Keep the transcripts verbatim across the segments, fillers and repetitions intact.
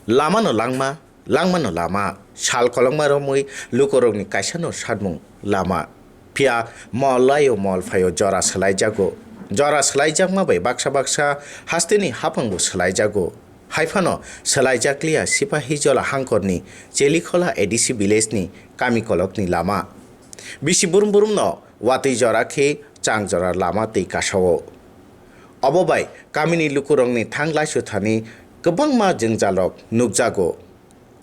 Lamano langma, langmano lama, sal kolokma romwi lukurokni kaisano satmung lama. Phiya mol laio mol phaio jora swlaijago. Jora swlaijakma bai baksa baksa hasteni haphangbo swlaijago. Haiphano swlaijakliya Sipahijola hangkorni Chelikhola A D C village ni kami kolokni lama. Bisi burum burumno watwi jora khe chang jora lama twi kasao. Obo bai kamini lukurokni thang laisuthani kwbangma jwngjalrok nukjago.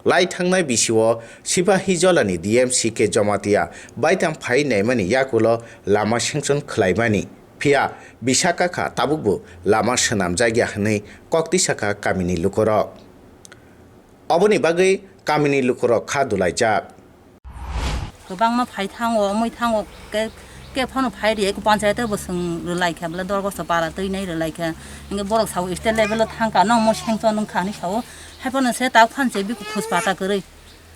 Lai thangnai bisio Sipahijola ni D M C K Jomatia baithang phai naimani yakulo lama sanction khwlaimani. Phiya bisaka kha tabukbo lama swnamjakya hwnwi koktwi sakha kamini lukurok. Oboni bagwi kamini lukurok kha dulaijak. Kwbangma phai thango, wngwi thango, ke, ke phano phai riyai, panchayat bo swng rwlai kha, bwle dorgosto para twi nai rwlai kha. Hwnkhe borok sao state level o thang kha, nokmo sanction wng kha hinwi sao. Hai phano se ta phan se bikhu khus pata kwrwi.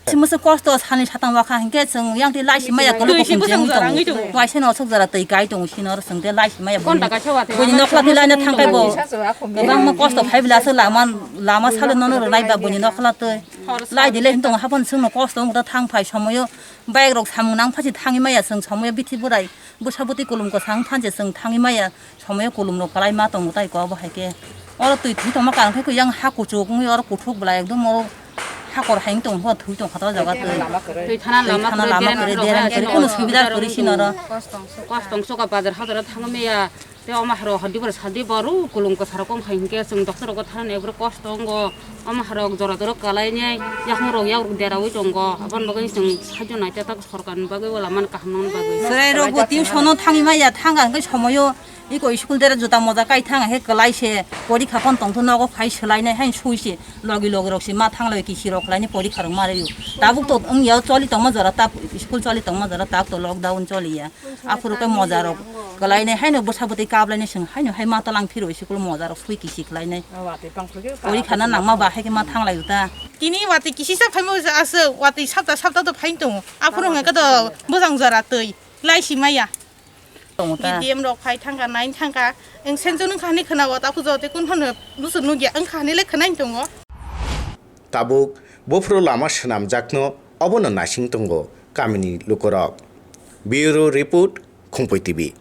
Simi se kosto sani satang wakha hinkhe chwng yang twi lai si maya kwlwk. Twi si kusung jora wngwi tongo. Waisa no sok jora twi kai tongo sino oro chwng tei lai si maya. Konda kaisa watwi buini nokla twi laina thang kai bo. Kwbangma kosto phai bwla se lama, lama salo nono rwnai ba buini nokla twi. Lai di lai hin tongo haphano chwngno kosto wng tang phai somoyo. Bike rok samung nang phansi thangwi maya chwng somoyo bithi bwrai. Bwsa bwtwi kulum kwchang phanse chwng thangwi maya, somoyo kulum rok kwlai ma tongo tai kok bo hai khe. Oro twi thwi tongma karon khe yang ha kuchuk wngwi oro kuthuk bwlai ekdom oro hakor hai wng tong kho thwi tong kha o jaga twi. Twi thana lama kwrwi, dereng kwrwi, kunu subida kwrwi sino oro. Kostong soka bazar hajaro thangwi maya. Tei omo haro hadi bwrwi sadi boru kulum kwcharo kong hai hinkhe chwng doctor rogo thana ni ebro kosto wngo. Omo haro jora jora kwlainai yakhung rok yak rok deraui tongo. Aboni bagwi chwng saijo naitoktok. Sorkarni bagwi o lamani kaham nangni bagwi. Chwrai rokbo tuition-o thangwi maya, thang kha hwnkhe somoyo iko school dera juta moja kai thang khe kwlai se porikha phano tongtho nogo phai swlainai haino sui se logi logi rok se ma thanglai kisi rok khlainai porikha rok ma rwio. Tabuk to wngya choli tongma jora tab school choli tongma jora tab to lockdown choliya. Aphuru khe moja rok kwlainai haino bwsa bwtwi kaplainai chwng haino hai ma talang phiro school moja rok sui kisi khlainai. Porikha na nangma ba hai khe ma thanglai uta. Tini watwi kisi sa phaimo aswk watwi sapta sapta to phaino tongo. Aphuru hwnkhe to bwsang jora twi. Lai si maya. Tongo ta. B D M rok phai thangkha, nai thangkha. Eng senjo nung khani khwnago, ta pujo te kun phano busu nugya, eng khani le khwnaini tongo. Tabuk buphuru lama swnamjakno obono naising tongo kamini lukurok. Bureau Report, Khumphwi T V.